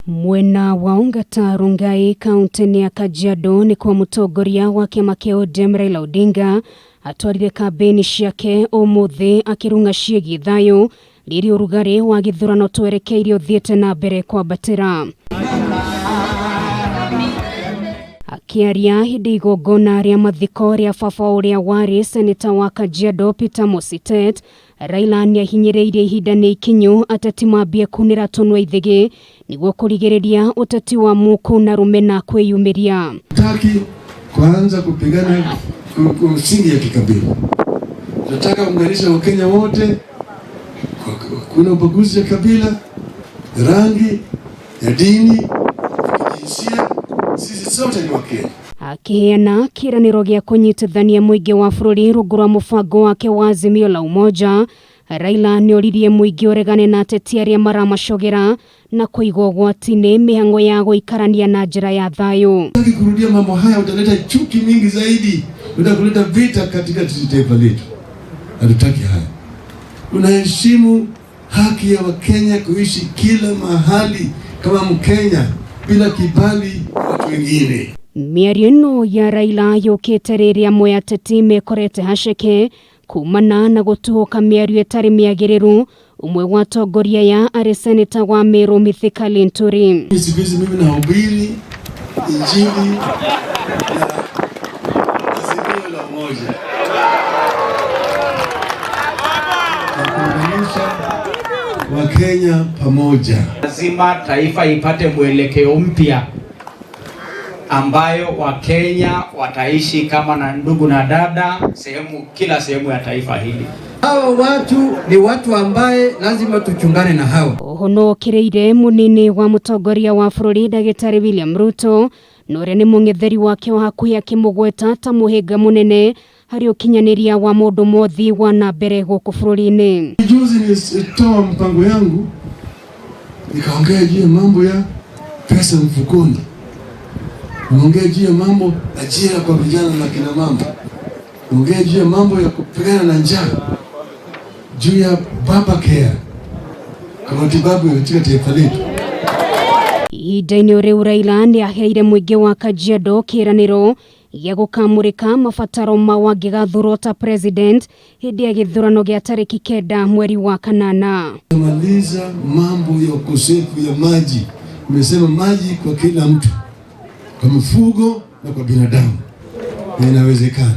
Mwena wa Ongata Rongai kaunti-inĩ ya Kajiado nĩ kwa mũtongoria wa kĩama kĩa ODM Raila Odinga atwarire kambĩini ciake ũmũthĩ akĩrung'a ciĩgiĩ thayũ rĩrĩa ũrugarĩ wa gĩthurano twerekeire ũthiĩte na mbere kwambatĩra. Akĩaria hĩndĩ igongona rĩa mathiko rĩa baba ũrĩa warĩ seneta wa Kajiado Peter Mositet, Raila nĩahinyĩrĩirie ihinda nĩ ikinyu ateti mambie kunĩra tũnua ithĩgĩ nĩguo kũrigĩrĩria ũteti wa muku na rũmena kwĩyumĩria. Hatutaki kuanza kupigana kwa msingi ya kikabila. Tunataka kuunganisha Wakenya wote, kuna ubaguzi ya kabila, rangi, ya dini, ya kijinsia. Sisi sote ni Wakenya. Akĩheana kĩĩranĩro gĩa kũnyitithania mũingĩ wa bũrũri rungu rwa mũbango wake wa Azimio la Umoja, Raila nĩoririe mũingĩ ũregane na ateti arĩa maramacogera na kũiga ũgwati-inĩ mĩhang'o ya gũikarania na njĩra ya thayũ. Hatutaki kurudia mambo haya, utaleta chuki mingi zaidi, utakuleta vita katika taifa letu. Hatutaki haya. Tunaheshimu haki ya Wakenya kuishi kila mahali kama Mkenya bila kibali watu wengine. Mĩario ĩno ya Raila yũkĩte rĩrĩa amwe ateti mekorete haceke kumana na gũtuhũka mĩario ĩtarĩ mĩagĩrĩru ũmwe wa atongoria aya arĩ seneta wa Meru Mithika Linturi. Siku hizi mimi nahubiri injili ya Azimio la Umoja na kuunganisha Wakenya pamoja. Lazima taifa ipate mwelekeo mpya ambayo Wakenya wataishi kama na ndugu na dada sehemu, kila sehemu ya taifa hili. Hawa watu ni watu ambaye lazima tuchungane na hawa. Oho no okĩrĩire mũnini wa mũtongoria wa bũrũri ndagĩtarĩ William Ruto na ũrĩa nĩ mũng'etheri wake wa hakuhĩ akĩmũgweta ta mũhĩnga mũnene harĩ ũkinyanĩria wa maũndũ mothe wa na mbere gũkũ bũrũri-inĩ. Juzi nilitoa mpango yangu nikaongea juu ya mambo ya pesa mfukoni, niongea juu ya mambo ajira kwa vijana na kina mama, niongea juu ya mambo ya kupigana na njaa, juu ya baba care kwa matibabu katika taifa letu. Ihinda-inĩ rĩu Raila nĩ aheire mũingĩ wa Kajiado kĩĩranĩro gĩa gũkamũrĩka mabataro mao angĩgathurwo ta president hĩndĩ ya gĩthurano gĩa tarĩki 9 mweri wa kanana. Maliza mambo ya ukosefu ya maji. Nimesema maji kwa kila mtu, kwa mifugo na kwa binadamu, na inawezekana.